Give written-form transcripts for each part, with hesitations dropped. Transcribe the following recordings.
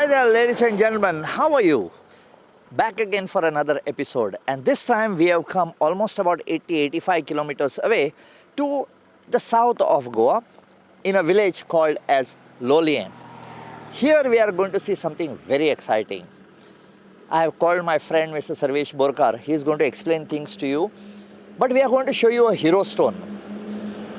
Hi there, ladies and gentlemen. How are you? Back again for another episode. And this time we have come almost about 80-85 kilometers away to the south of Goa in a village called as Loliem. Here we are going to see something very exciting. I have called my friend Mr. Sarvesh Borkar. He is going to explain things to you. But we are going to show you a hero stone.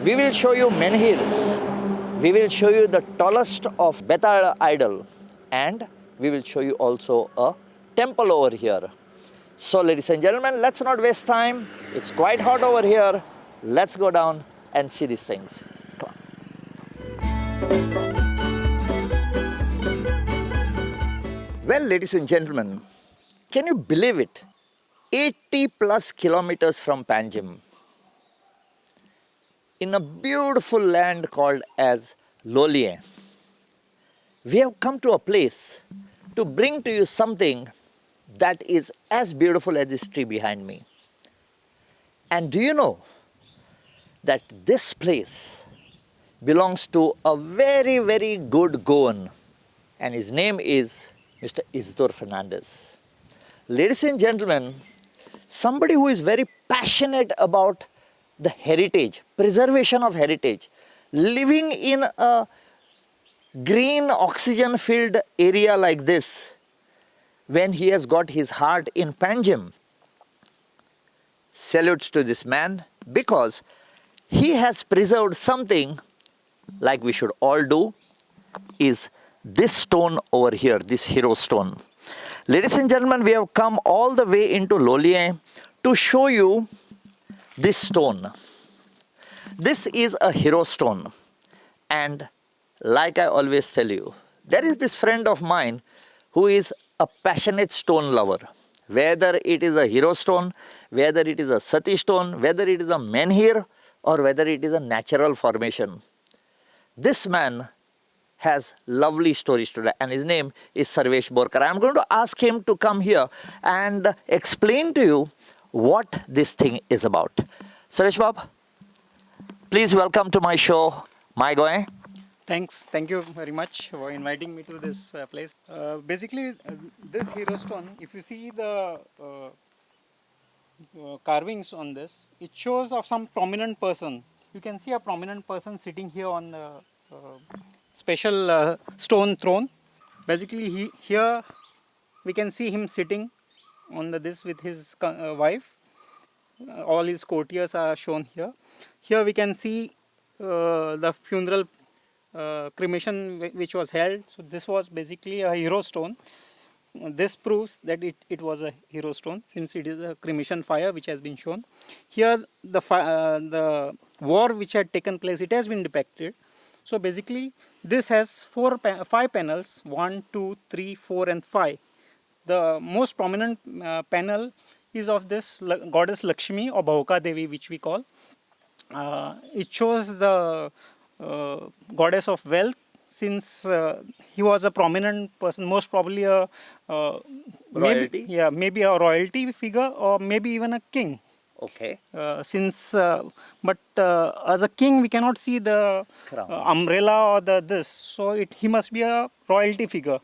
We will show you menhirs. We will show you the tallest of Betal idol, and we will show you also a temple over here. So ladies and gentlemen, let's not waste time. It's quite hot over here. Let's go down and see these things. Come on. Well, ladies and gentlemen, can you believe it? 80 plus kilometers from Panjim, in a beautiful land called as Loliem, we have come to a place to bring to you something that is as beautiful as this tree behind me. And do you know that this place belongs to a very, very good Goan, and his name is Mr. Isidore Fernandez. Ladies and gentlemen, somebody who is very passionate about the heritage, preservation of heritage, living in a green oxygen filled area like this, when he has got his heart in Panjim. Salutes to this man, because he has preserved something like we should all do, is this stone over here, this hero stone. Ladies and gentlemen, we have come all the way into Loliem to show you this stone. This is a hero stone, and like I always tell you, there is this friend of mine who is a passionate stone lover. Whether it is a hero stone, whether it is a sati stone, whether it is a menhir, or whether it is a natural formation. This man has lovely stories to tell, and his name is Sarvesh Borkar. I am going to ask him to come here and explain to you what this thing is about. Sarvesh Bab, please welcome to my show, My Goa. Thanks. Thank you very much for inviting me to this place. Basically, this hero stone, if you see the carvings on this, it shows of some prominent person. You can see a prominent person sitting here on the special stone throne. Basically, here we can see him sitting on this with his wife. All his courtiers are shown here. Here we can see the funeral cremation which was held. So this was basically a hero stone. This proves that it was a hero stone, since it is a cremation fire which has been shown. Here the war which had taken place, it has been depicted. So basically this has five panels, 1, 2, 3, 4 and 5. The most prominent panel is of this goddess Lakshmi or Bhavuka Devi, which we call. It shows the goddess of wealth, since he was a prominent person, most probably a royalty? Maybe a royalty figure, or maybe even a king. Okay. But as a king we cannot see the crown, umbrella or the this, so he must be a royalty figure.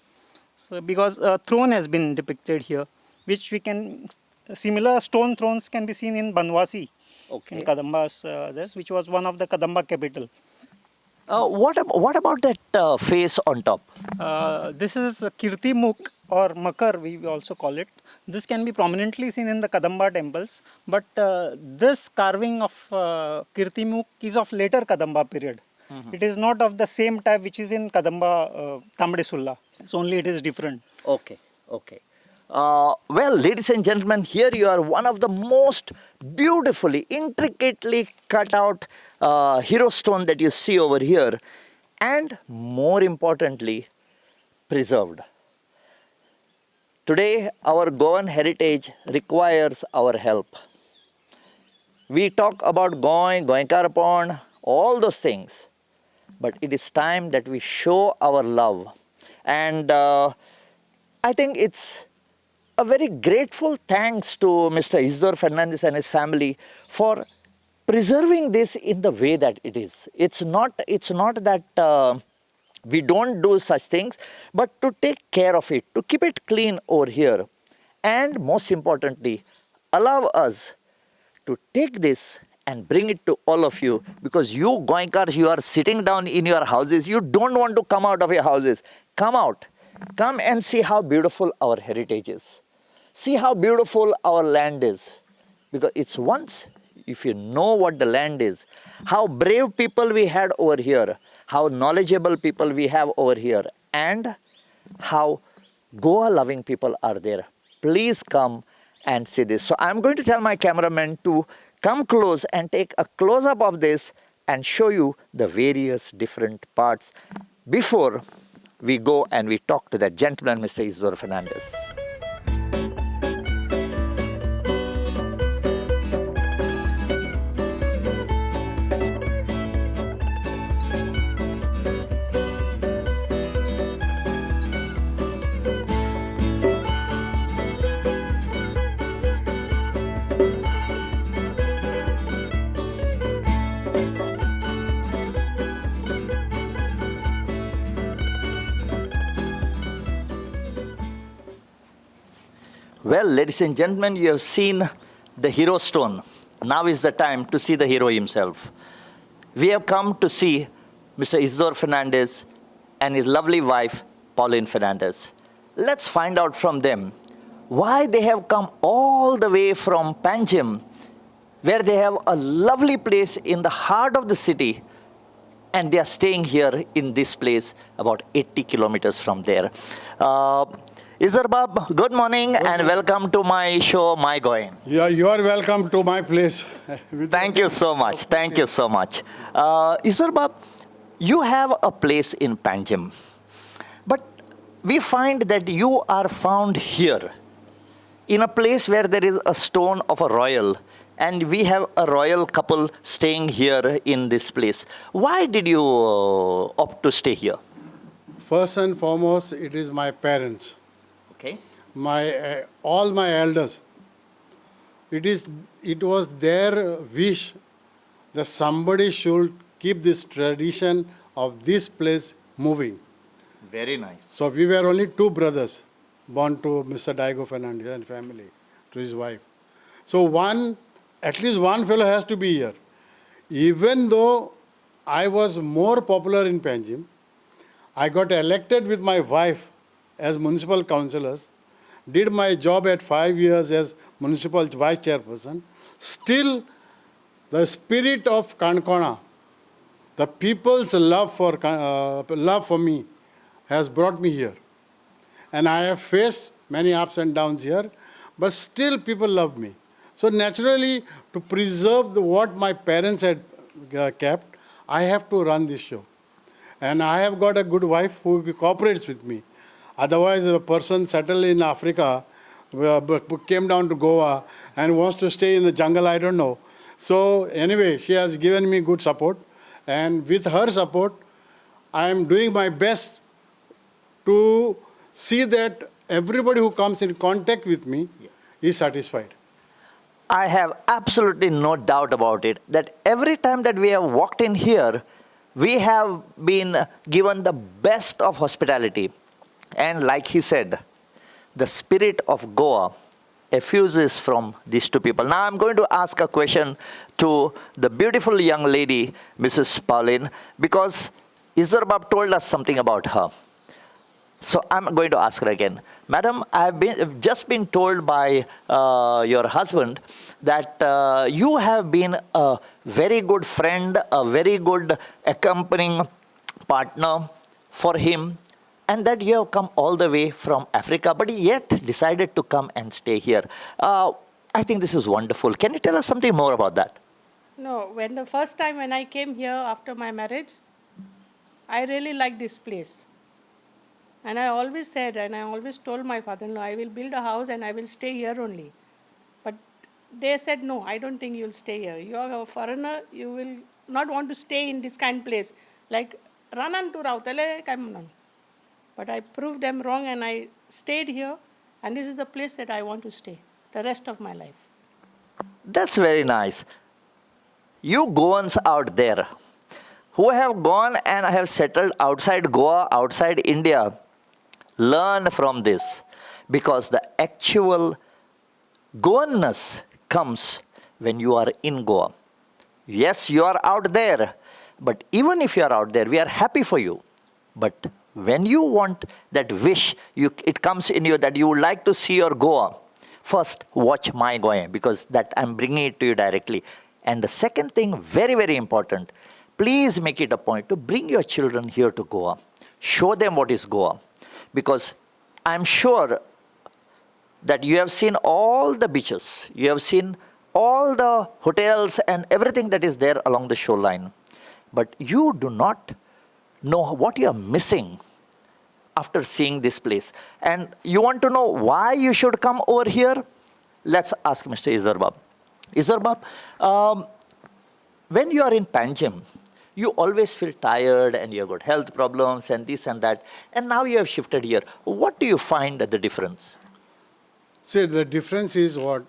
So because a throne has been depicted here, which we can, similar stone thrones can be seen in Banwasi, okay, in Kadamba's this, which was one of the Kadamba capital. What about that face on top? This is Kirti Mukh or Makar, we also call it. This can be prominently seen in the Kadamba temples, but this carving of Kirti Mukh is of later Kadamba period. Mm-hmm. It is not of the same type which is in Kadamba Tambdi Surla. It's only it is different. Okay, okay. Well, ladies and gentlemen, here you are, one of the most beautifully, intricately cut out hero stone that you see over here, and more importantly, preserved. Today, our Goan heritage requires our help. We talk about Goa, Goenkarpon, all those things, but it is time that we show our love. And I think it's a very grateful thanks to Mr. Isidore Fernandez and his family for preserving this in the way that it is. It's not that We don't do such things, but to take care of it, to keep it clean over here, and most importantly, allow us to take this and bring it to all of you, because you Goenkars, you are sitting down in your houses, you don't want to come out of your houses. Come out, come and see how beautiful our heritage is. See how beautiful our land is. Because it's once, if you know what the land is, how brave people we had over here, how knowledgeable people we have over here, and how Goa loving people are there. Please come and see this. So I'm going to tell my cameraman to come close and take a close-up of this and show you the various different parts before we go and we talk to that gentleman, Mr. Isdor Fernandez. Well, ladies and gentlemen, you have seen the hero stone. Now is the time to see the hero himself. We have come to see Mr. Isdor Fernandez and his lovely wife, Pauline Fernandez. Let's find out from them why they have come all the way from Panjim, where they have a lovely place in the heart of the city, and they are staying here in this place about 80 kilometers from there. Isdor Bab, good morning and welcome to my show, My Goem. Yeah, you are welcome to my place. Thank you so much. Thank you so much. Isdor Bab, you have a place in Panjim, but we find that you are found here in a place where there is a stone of a royal, and we have a royal couple staying here in this place. Why did you opt to stay here? First and foremost, it is my parents. Okay. My all my elders. It was their wish that somebody should keep this tradition of this place moving. Very nice. So we were only two brothers born to Mr. Diego Fernandez and family, to his wife. So at least one fellow has to be here. Even though I was more popular in Panjim, I got elected with my wife as municipal councillors, did my job at 5 years as municipal vice chairperson. Still, the spirit of Kankona, the people's love for me has brought me here. And I have faced many ups and downs here, but still people love me. So naturally, to preserve what my parents had kept, I have to run this show. And I have got a good wife who cooperates with me. Otherwise, a person settled in Africa, came down to Goa and wants to stay in the jungle, I don't know. So anyway, she has given me good support. And with her support, I am doing my best to see that everybody who comes in contact with me is satisfied. I have absolutely no doubt about it that every time that we have walked in here, we have been given the best of hospitality. And like he said, the spirit of Goa effuses from these two people. Now I'm going to ask a question to the beautiful young lady, Mrs. Pauline, because Isdor Bab told us something about her. So I'm going to ask her again. Madam, I've just been told by your husband that you have been a very good friend, a very good accompanying partner for him, and that you have come all the way from Africa, but yet decided to come and stay here. I think this is wonderful. Can you tell us something more about that? No, when the first time when I came here after my marriage, I really liked this place. And I always said, and I always told my father-in-law, I will build a house and I will stay here only. But they said, no, I don't think you'll stay here. You are a foreigner, you will not want to stay in this kind of place. Like, ranan tu rautale kai manan. But I proved them wrong and I stayed here. And this is the place that I want to stay the rest of my life. That's very nice. You Goans out there, who have gone and have settled outside Goa, outside India, learn from this, because the actual Goanness comes when you are in Goa. Yes, you are out there, but even if you are out there, we are happy for you. But when you want that wish, it comes in you that you would like to see your Goa. First, watch My Goem, because that I'm bringing it to you directly. And the second thing, very, very important, please make it a point to bring your children here to Goa. Show them what is Goa. Because I'm sure that you have seen all the beaches, you have seen all the hotels and everything that is there along the shoreline. But you do not know what you are missing after seeing this place. And you want to know why you should come over here? Let's ask Mr. Ishwar Bab. Ishwar Bab, when you are in Panjim, you always feel tired and you have got health problems and this and that. And now you have shifted here. What do you find the difference? See, the difference is what?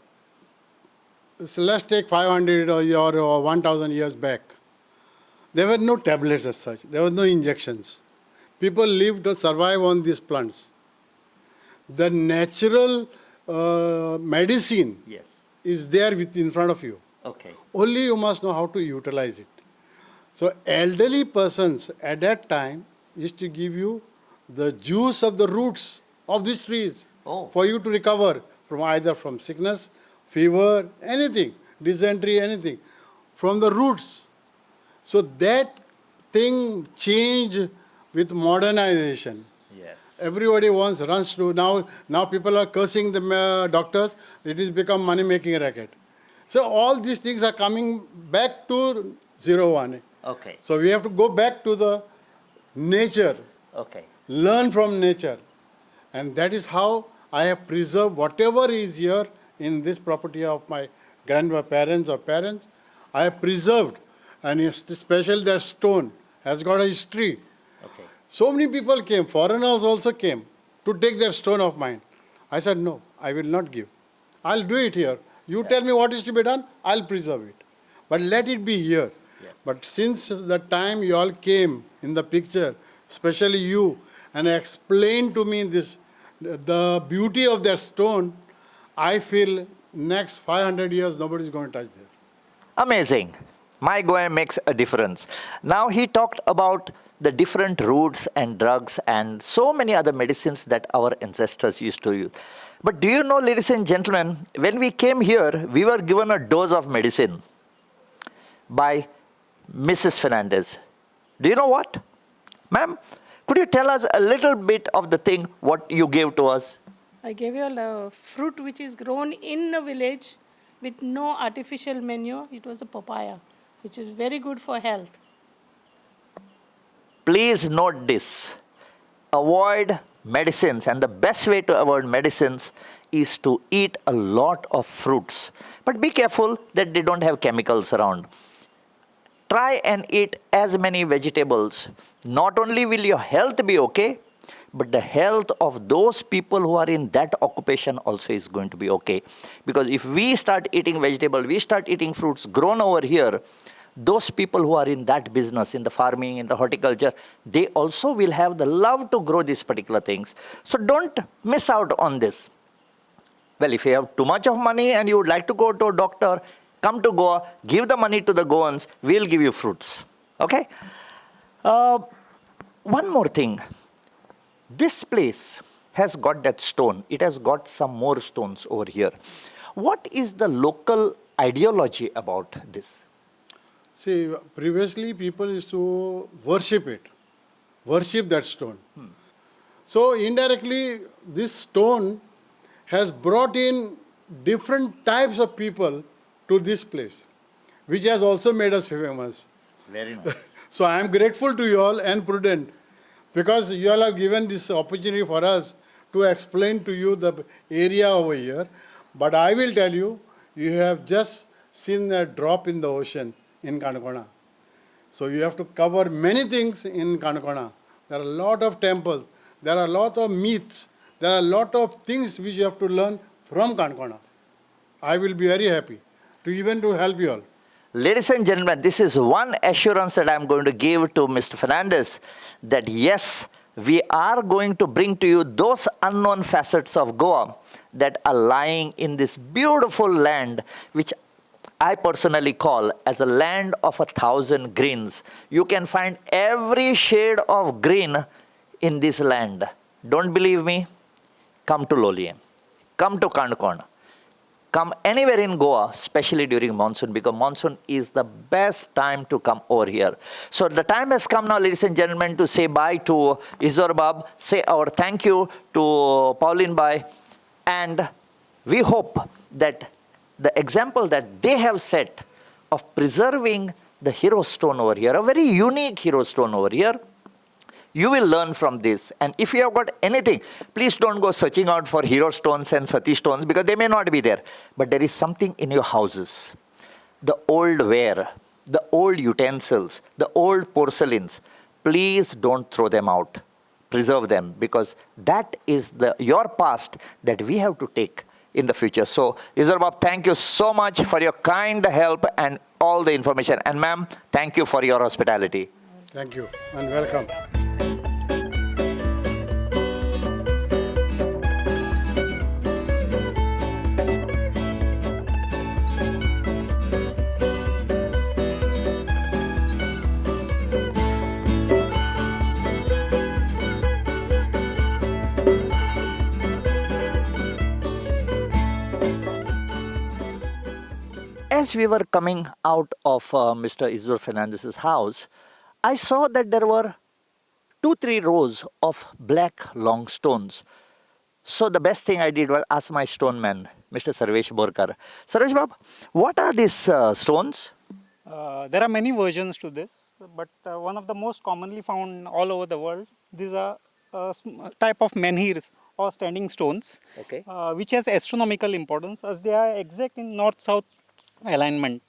So let's take 500 or 1,000 years back. There were no tablets as such. There were no injections. People lived to survive on these plants. The natural medicine Yes. is there in front of you. Okay. Only you must know how to utilize it. So elderly persons at that time used to give you the juice of the roots of these trees for you to recover from either from sickness, fever, anything, dysentery, anything, from the roots. So that thing changed with modernization. Yes. Everybody wants runs to now. Now people are cursing the doctors. It has become money-making racket. So all these things are coming back to 0-1. Okay. So we have to go back to the nature. Okay. Learn from nature, and that is how I have preserved whatever is here in this property of my grandparents or parents. I have preserved, and especially that stone has got a history. Okay. So many people came, foreigners also came to take that stone of mine. I said, no, I will not give. I'll do it here. You tell me what is to be done, I'll preserve it. But let it be here. Yes. But since the time you all came in the picture, especially you, and explained to me this, the beauty of that stone, I feel next 500 years nobody is going to touch there. Amazing. My Goem makes a difference. Now he talked about the different roots and drugs and so many other medicines that our ancestors used to use. But do you know, ladies and gentlemen, when we came here, we were given a dose of medicine by Mrs. Fernandez. Do you know what? Ma'am, could you tell us a little bit of the thing what you gave to us? I gave you a fruit which is grown in a village with no artificial manure. It was a papaya, which is very good for health. Please note this. Avoid medicines, and the best way to avoid medicines is to eat a lot of fruits. But be careful that they don't have chemicals around. Try and eat as many vegetables. Not only will your health be okay, but the health of those people who are in that occupation also is going to be okay. Because if we start eating vegetable, we start eating fruits grown over here, those people who are in that business, in the farming, in the horticulture, they also will have the love to grow these particular things. So don't miss out on this. Well, if you have too much of money and you would like to go to a doctor, come to Goa, give the money to the Goans, we'll give you fruits. Okay? One more thing. This place has got that stone. It has got some more stones over here. What is the local ideology about this? See, previously people used to worship it, worship that stone. So indirectly, this stone has brought in different types of people to this place, which has also made us famous. Very nice. So I am grateful to you all and Prudent, because you all have given this opportunity for us to explain to you the area over here. But I will tell you, you have just seen a drop in the ocean in Canacona. So you have to cover many things in Canacona. There are a lot of temples, there are a lot of myths, there are a lot of things which you have to learn from Canacona. I will be very happy to even to help you all. Ladies and gentlemen, this is one assurance that I'm going to give to Mr. Fernandez, that yes, we are going to bring to you those unknown facets of Goa that are lying in this beautiful land, which I personally call as a land of 1,000 greens. You can find every shade of green in this land. Don't believe me? Come to Loliem. Come to Canacona. Come anywhere in Goa, especially during monsoon, because monsoon is the best time to come over here. So the time has come now, ladies and gentlemen, to say bye to Isidore Bab, say our thank you to Pauline Bai, and we hope that the example that they have set of preserving the hero stone over here, a very unique hero stone over here, you will learn from this. And if you have got anything, please don't go searching out for hero stones and sati stones, because they may not be there. But there is something in your houses. The old ware, the old utensils, the old porcelains. Please don't throw them out. Preserve them, because that is your past that we have to take in the future. So, Isidore Bab, thank you so much for your kind help and all the information. And ma'am, thank you for your hospitality. Thank you and welcome. As we were coming out of Mr. Isidore Fernandez's house, I saw that there were 2-3 rows of black long stones. So the best thing I did was ask my stone man, Mr. Sarvesh Borkar. Sarvesh Bab, what are these stones? There are many versions to this, but one of the most commonly found all over the world, these are type of menhirs or standing stones, which has astronomical importance as they are exact in north-south alignment.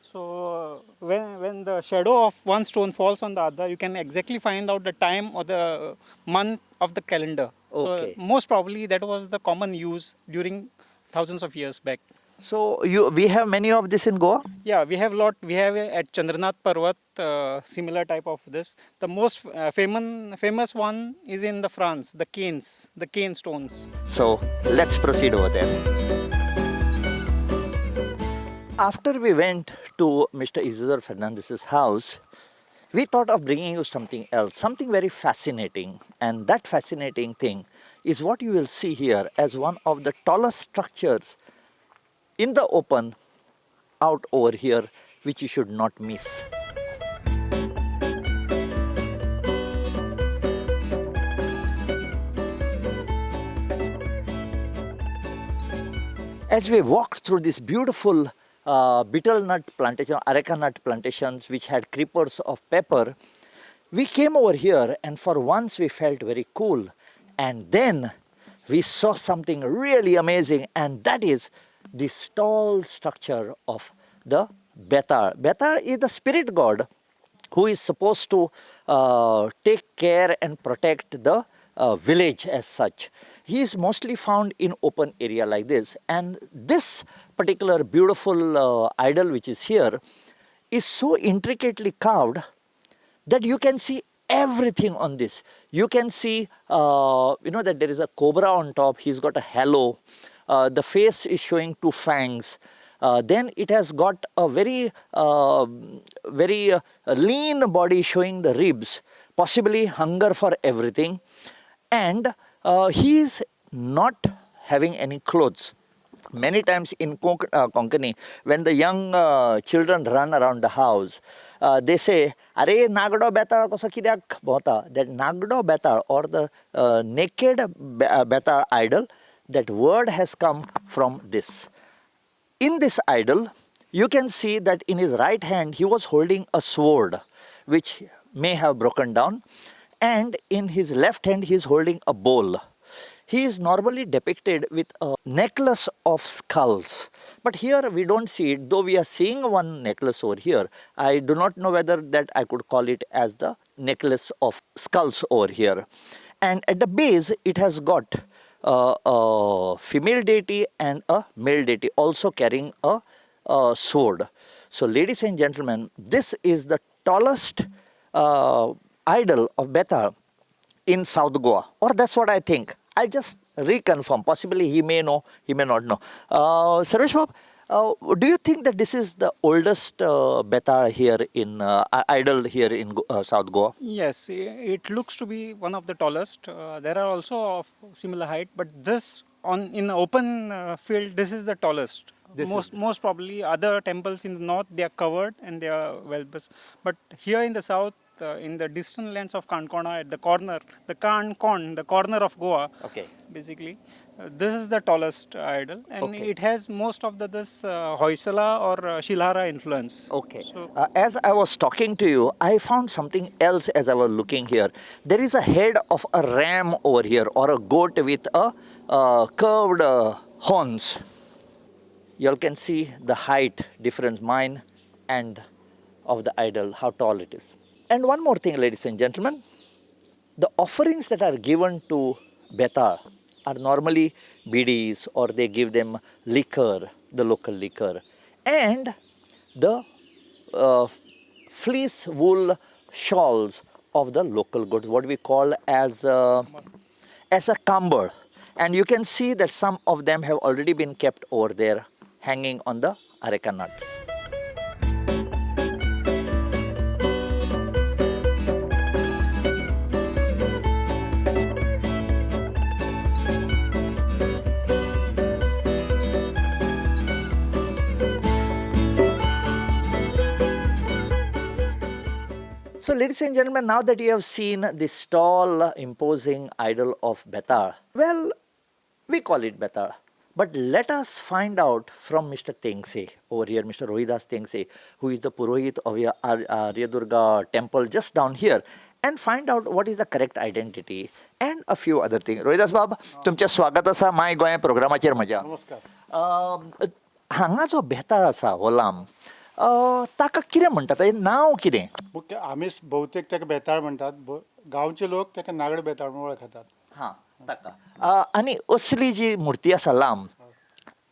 So when the shadow of one stone falls on the other, you can exactly find out the time or the month of the calendar. So most probably that was the common use during thousands of years back. So we have many of this in Goa? Yeah, we have lot. We have at Chandranath Parvat similar type of this. The most famous one is in the France, the cane stones. So let's proceed over there. After we went to Mr. Isidore Fernandez's house, we thought of bringing you something else, something very fascinating. And that fascinating thing is what you will see here as one of the tallest structures in the open out over here, which you should not miss. As we walked through this beautiful betel nut plantation, areca nut plantations, which had creepers of pepper, we came over here and for once we felt very cool. And then we saw something really amazing, and that is this tall structure of the Betal. Betal is the spirit god who is supposed to take care and protect the village as such. He is mostly found in open area like this, and this particular beautiful idol which is here is so intricately carved that you can see everything on this. You can see, that there is a cobra on top. He's got a halo. The face is showing two fangs. Then it has got a very, very lean body showing the ribs, possibly hunger for everything. And he is not having any clothes. Many times in Konkani, when the young children run around the house, they say, Are nagdo betal koso kidyak bhota. That nagdo betal, or the naked betal idol, that word has come from this. In this idol, you can see that in his right hand, he was holding a sword, which may have broken down. And in his left hand, he is holding a bowl. He is normally depicted with a necklace of skulls. But here we don't see it, though we are seeing one necklace over here. I do not know whether that I could call it as the necklace of skulls over here. And at the base, it has got a female deity and a male deity also carrying a sword. So ladies and gentlemen, this is the tallest idol of Betal in South Goa, or that's what I think. I'll just reconfirm. Possibly he may know, he may not know. Sarvesh Bab, do you think that this is the oldest Betal here in idol here in South Goa? Yes, it looks to be one of the tallest. There are also of similar height, but this on in the open field, this is the tallest. This is Most probably other temples in the north, they are covered and they are well, but here in the south, in the distant lands of Kankona, at the corner, the Kankon, the corner of Goa. Okay. Basically, this is the tallest idol, and Okay. it has most of the this Hoysala or Shilhara influence. Okay. So, As I was talking to you, I found something else as I was looking here. There is a head of a ram over here, or a goat with a curved horns. You all can see the height difference, mine and of the idol, how tall it is. And one more thing, ladies and gentlemen, the offerings that are given to Betal are normally bidis, or they give them liquor, the local liquor, and the fleece wool shawls of the local goods, what we call as a kambar. And you can see that some of them have already been kept over there, hanging on the areca nuts. So ladies and gentlemen, now that you have seen this tall, imposing idol of Betal, well, we call it Betal. But let us find out from Mr. Tengse over here, Mr. Rohidas Tengse, who is the Purohit of your Aryadurga temple just down here, and find out what is the correct identity and a few other things. Rohidas Bab, तुमचें स्वागत आसा my Goa प्रोग्रामाचेर म्हज्या. नमस्कार. हांगा जो बेताळ आसा हो लांब, ताका कितें म्हणटात, ताचें नांव कितें? मुख्य आमी बहुतेक ताका बेताळ म्हणटात, गांवचे लोक ताका नागड बेताळ म्हणून वळखतात. हां, ताका. आनी असली जी मुर्ती आसा लांब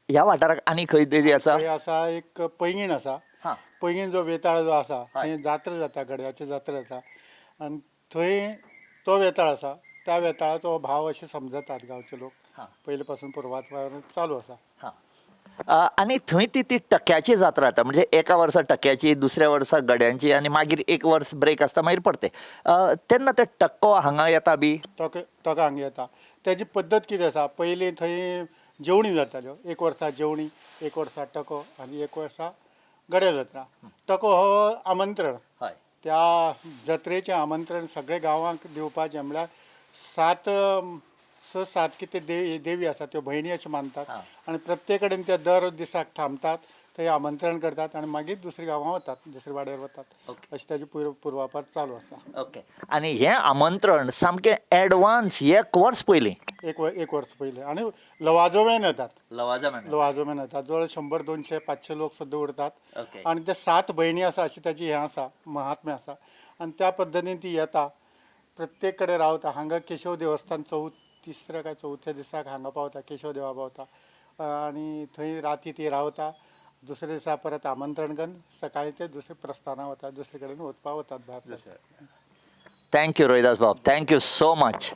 ह्या वाठाराक आनी खंय तरी आसा? थंय आसा एक पैंगीण आसा. पैंगीण जो वेताळ जो आसा थंय जात्रा जाता, गड्याची जात्रा जाता, आनी थंय तो वेताळ आसा. त्या वेताळाचो भाव अशें समजतात गांवचे लोक, पयले पासून पुर्वापार चालू आसा. आनी थंय ती ती टक्याची जात्रा जाता, म्हणजे एका वर्सा टक्याची, दुसऱ्या वर्सा गड्यांची, आनी मागीर एक वर्स ब्रेक आसता, मागीर परते. तेन्ना ते टक्को हांगा येता बी? टोको हांगा येता. तेजी पद्दत कितें आसा, पयलीं थंय जेवणी जाताल्यो, एक वर्सा जेवणी, एक वर्सा टको आनी एक वर्सा गड्या जात्रा. टको हो आमंत्रण, त्या जत्रेचें आमंत्रण सगळे गांवांक दिवपाचें, म्हळ्यार 6-7 कितें देवी आसा त्यो भयणी अशें मानतात, आनी प्रत्येक कडेन ते दर दिसाक थांबतात, थंय आमंत्रण करतात आनी मागीर दुसऱ्या गांवां वतात, दुसऱ्या वाड्यार वतात. अशें ताजें पुर्वापार चालू आसा. ओके. आनी हें आमंत्रण सामकें एडवान्स एक वर्स पयलीं? एक वर्स पयलीं. आनी लवाजोमेन येतात. लवाजोमेन येतात, जवळ 100, 200, 500 लोक सुद्दां उरतात. आनी ते 7 भयणी आसा अशें ताजें हें आसा, महात्म्य आसा, आनी त्या पद्दतीन ती येता, प्रत्येक कडेन रावता. हांगा केशव देवस्थान तिसऱ्या काय चवथ्या दिसाक हांगा पावता, केशव देवा पावता, आनी थंय राती ती रावता. दुसऱ्या दिसा परत आमंत्रण करून सकाळी ते दुसरे प्रस्थाना वतात, दुसरे कडेन वचपा वतात भायर. Thank you Rohidas Bab, thank you so much.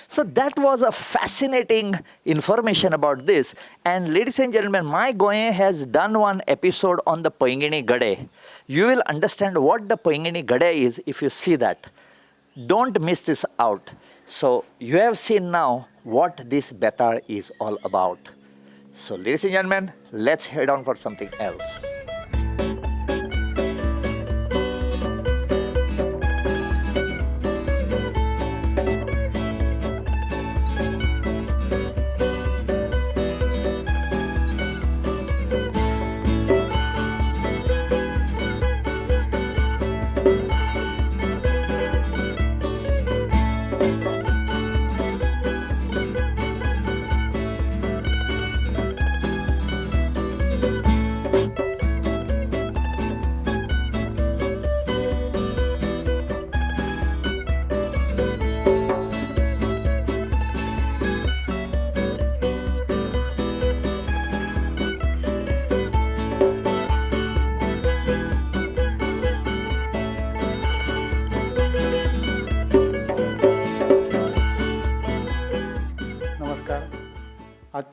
So that was a fascinating information about this. And ladies and gentlemen, My Goa has done one episode on the Poingini Gade. You will understand what the Poingini Gade is if you see that. Don't miss this out. So you have seen now what this Betal is all about. So ladies and gentlemen, let's head on for something else.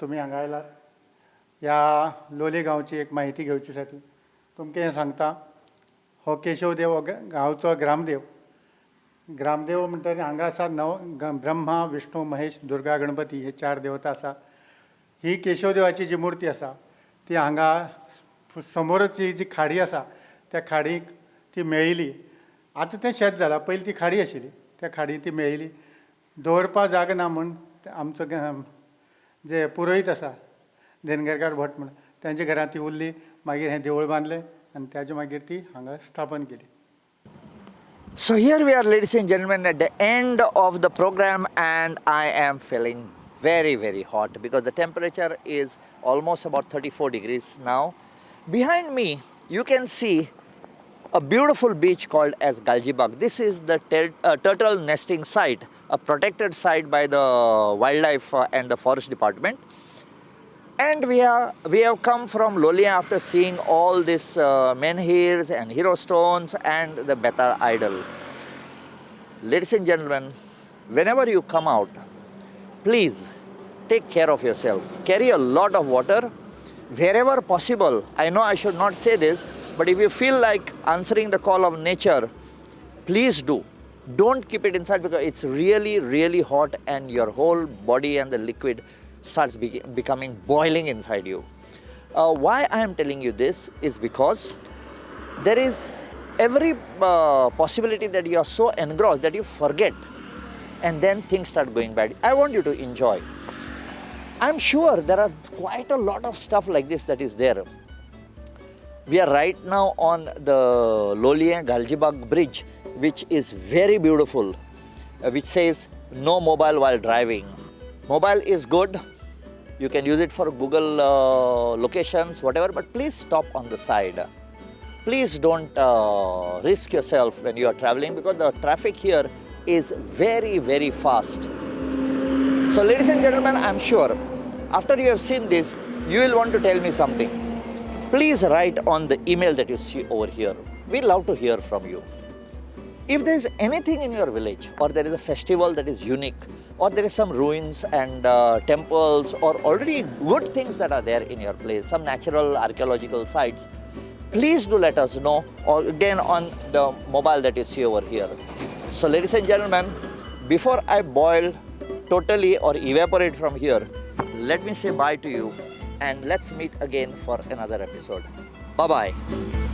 तुमी हांगा आयलात ह्या लोलये गांवची एक म्हायती घेवची साठी. तुमकां हें सांगता, हो केशव देव हो गांवचो ग्रामदेव. ग्रामदेव म्हणटकीर हांगा आसा नव ब्रह्मा, विष्णू, महेश, दुर्गा, गणपती हे चार देवता आसा. ही केशव देवाची जी मुर्ती आसा ती हांगा समोरच ही जी खाडी आसा त्या खाडीक ती मेळिल्ली. आतां तें शेत जालां, पयलीं ती खाडी आशिल्ली, त्या खाडीन ती मेळिल्ली. दवरपा जागो ना म्हूण आमचो जे पुरोहीत आसा देनगरकार भट म्हूण, तेंच्या घरांत ती उरली. मागीर हें देवूळ बांदलें आनी ताजे मागीर ती हांगा स्थापन केली. So here we are, ladies and gentlemen, at the end of the program, and I am feeling very, very hot because the temperature is almost about 34 degrees now. Behind me, you can see a beautiful beach called as Galgibag. This is the turtle nesting site, a protected site by the wildlife and the forest department. And we have come from Loliem after seeing all these menhirs and hero stones and the Betal idol. Ladies and gentlemen, whenever you come out, please take care of yourself. Carry a lot of water wherever possible. I know I should not say this, but if you feel like answering the call of nature, please do. Don't keep it inside because it's really, really hot and your whole body and the liquid starts becoming boiling inside you. Why I am telling you this is because there is every possibility that you are so engrossed that you forget and then things start going bad. I want you to enjoy. I'm sure there are quite a lot of stuff like this that is there. We are right now on the Loliem Galgibag bridge, which is very beautiful, which says no mobile while driving. Mobile is good. You can use it for Google locations, whatever, but please stop on the side. Please don't risk yourself when you are traveling because the traffic here is very, very fast. So, ladies and gentlemen, I'm sure after you have seen this, you will want to tell me something. Please write on the email that you see over here. We love to hear from you. If there is anything in your village, or there is a festival that is unique, or there is some ruins and temples, or already good things that are there in your place, some natural archaeological sites, please do let us know, or again on the mobile that you see over here. So, ladies and gentlemen, before I boil totally or evaporate from here, let me say bye to you and let's meet again for another episode. Bye bye.